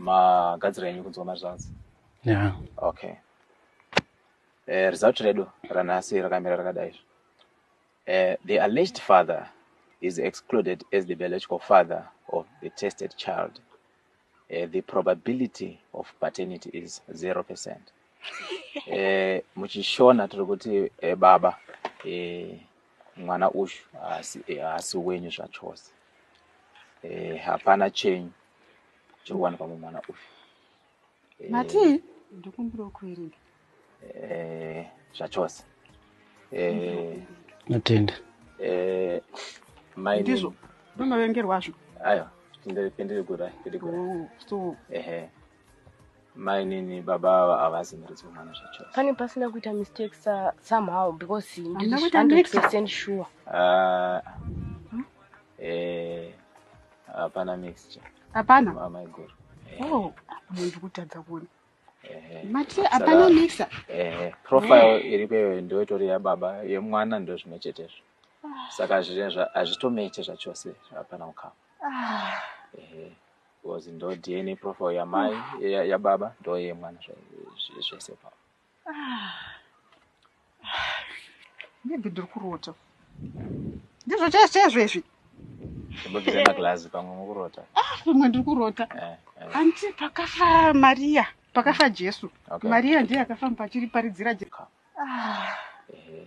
Magadzira enyu kunzwa maresults? Yeah. Okay. Result redu ranhasi rakamira rakadai izvo. The alleged father is excluded as the biological father of the tested child. The probability of paternity is 0%. Muchishona tiri kuti baba, mwana uyu haasi wenyu zvachose. Hapana chenyu chiri kuwanikwa mumwana uyu. Mati ndikumbira kuverenga. Zvachose. Natenda. Mai Ndizvo ndomavengerwazvo. Aiwa, pindirigura, pindirigura. Oh, so Ehe, mainini, baba ava havasi muridzi wemwana zvachose. Pane pasina kuita mistake somehow because ndiri Hamuna kuita 100% sure. Ah, hapana mixture. Hapana. Maiguru. Oh, ndiri kutadza kuona. Ehe. Mati hapana mixer? Profile iripo iyoyo ndo itori yababa, yemwana ndo zvimwe chetezvo, saka hazvitomeche zvachose, hapana ukama. Ehe, because ndo DNA profile yamai, yababa ndo yemwana, zvese pa Maybe ndiri kurota. Ndizvo chaizvo chaizvo izvi. Timbobvise maglazi, pamwe mukurota. Pamwe ndiri kurota. Anti pakafa Mariya, pakafa Jesu, Mariya ndiye akafamba achiriparidzira Jesu. Ehe,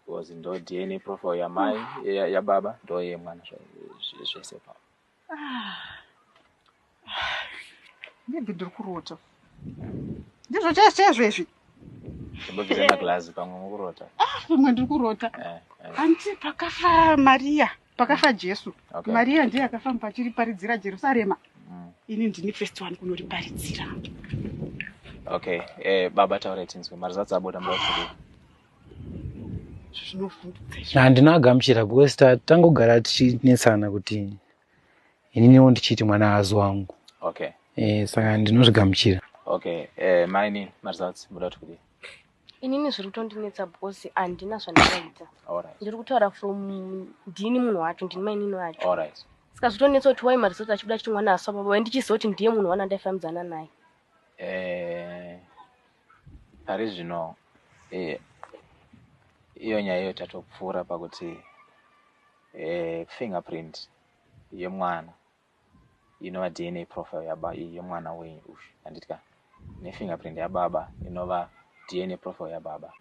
because ndo DNA profile yamai, yababa ndo yemwana, zvese pa Maybe ndiri kurota. Ndizvo chaizvo chaizvo izvi. Timbobvise maglazi, pamwe mukurota. Pamwe ndiri kurota. Anti pakafa Mariya, pakafa Jesu, Mariya ndiye akafamba achiriparidzira Jerusarema. Ini ndini first one kunoriparidzira. Okay, baba, taurai tinzwe maresults abuda, muda kuti kudii? Zvinovhundutsa izvi. Handina kugamuchira because tangogara tichinetsana kuti ininiwo ndichiti mwana haazi wangu. Saka ndinozvigamuchira. Okay, maini, maresults muda kuti kudii? Inini zviri kutondinetsa because handina zvandakaita. Ndiri kutaura from ndini munhu wacho, ndini mainini wacho. Saka zvitonetsa kuti why maresults achibuda achiti mwana haasi wababa, ndichiziva kuti ndiye munhu wana ndaifambidzana naye. Pari zvino iyo nyaya iyo tatopfuura pakuti fingerprint yemwana inova DNA profile yemwana wenyu uyu, handiti ka, nefingerprint yababa inova DNA profile yababa.